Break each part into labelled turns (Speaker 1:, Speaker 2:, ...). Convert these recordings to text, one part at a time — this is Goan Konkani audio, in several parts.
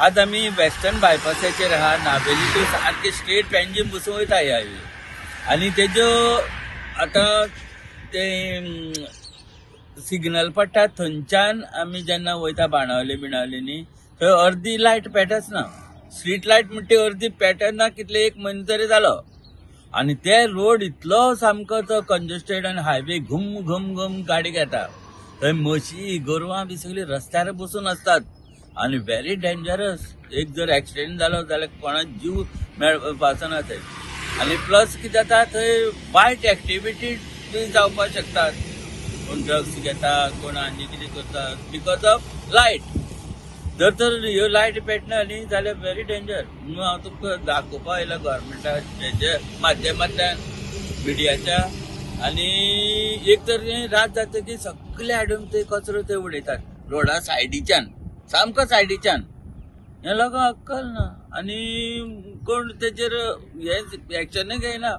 Speaker 1: आज आमी वेस्टर्न बायपासाचेर आहा. नावेली टू सारके स्ट्रेट पेंजीम बसून वयता हे हायवे. आनी तेज्यो आतां ते सिग्नल पडटा थंयच्यान आमी जेन्ना वयता बाणावले बिणावले न्ही, थंय अर्दी लायट पेटच ना. स्ट्रीट लायट म्हणटा ती अर्दी पेटना, कितले एक म्हयनो तरी जालो. आनी ते रोड इतलो सामको तो कंजस्टेड आनी हायवे घुम घुम घुम गाडी घेता. थंय म्हशी गोरवां बी सगळीं रस्त्यार बसून आसतात आनी व्हेरी डेंजरस. एक जर एक्सिडेंट जालो जाल्यार कोणाक जीव मेळपाचो ना थंय. आनी प्लस कितें जाता, थंय वायट एक्टिविटी बी जावपाक शकतात. कोण ड्रग्स घेता, कोण आनी कितें करता because of light. जर तर ह्यो लायट पेटना न्ही जाल्यार व्हेरी डेंजर. म्हणून हांव तुमकां दाखोवपा आयला गव्हर्मेंटाच्या माध्यमांतल्यान, मिडियाच्या. आनी एक तर हें रात जातकीर सगळे हाडून ते कचरो थंय उडयतात रोडा सायडीच्यान, सामको सायडीच्यान. हें लोकांक अक्कल ना आनी कोण तेजेर हें एक्शनय घेयना.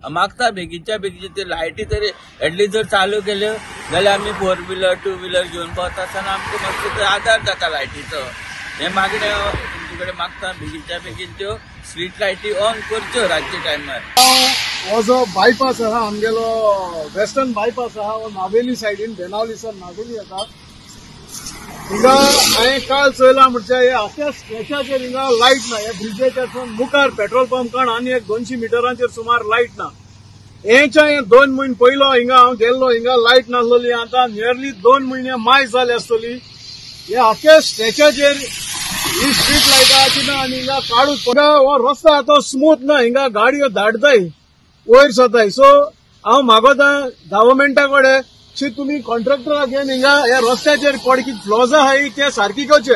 Speaker 1: मागता बेगीनच्या बेगीन ते लायटी तरी एटलीस्ट जर चालू केल्यो जाल्यार आमी फोर व्हिलर टू व्हिलर घेवन पावता आसतना आमकां मातसो थंय आदार जाता लायटीचो. हें मागणें हांव तुमचे कडेन मागता, बेगीनच्या बेगीन त्यो स्ट्रीट लायटी ऑन करच्यो रातच्या टायमार.
Speaker 2: हो जो बायपास आहा आमगेलो, वेस्टर्न बायपास आहा, हो नावेली सायडीन, बेनावली सावन नावेली येता. हिंगा हांवें काल चोयलां म्हणजे हे अख्ख्या स्ट्रेचाचेर हिंगा लायट ना. ह्या ब्रिजेच्या सावन मुखार पेट्रोल पंप काण आनी एक 200 मिटरांचेर सुमार लायट ना. हेच्या हे 2 म्हयने पयलो हिंगा हांव गेल्लो, हिंगा लायट नासलोली. आतां नियरली 2 म्हयने माय जाली आसतली. हे अख्ख्या स्ट्रेचाचेर ही स्ट्रीट लायटाची ना आनी हिंगा काडूच. हिंगा हो रस्तो आतां स्मूथ ना, हिंगा गाडयो धाडताय, वयर सरताय. सो हांव मागोता गव्हर्मेंटा कडेन शी तुमी कॉन्ट्रॅक्टराक घेवन हिंगा ह्या रस्त्याचेर कोण कितें फ्लॉज आहाय ते सारकी करचे.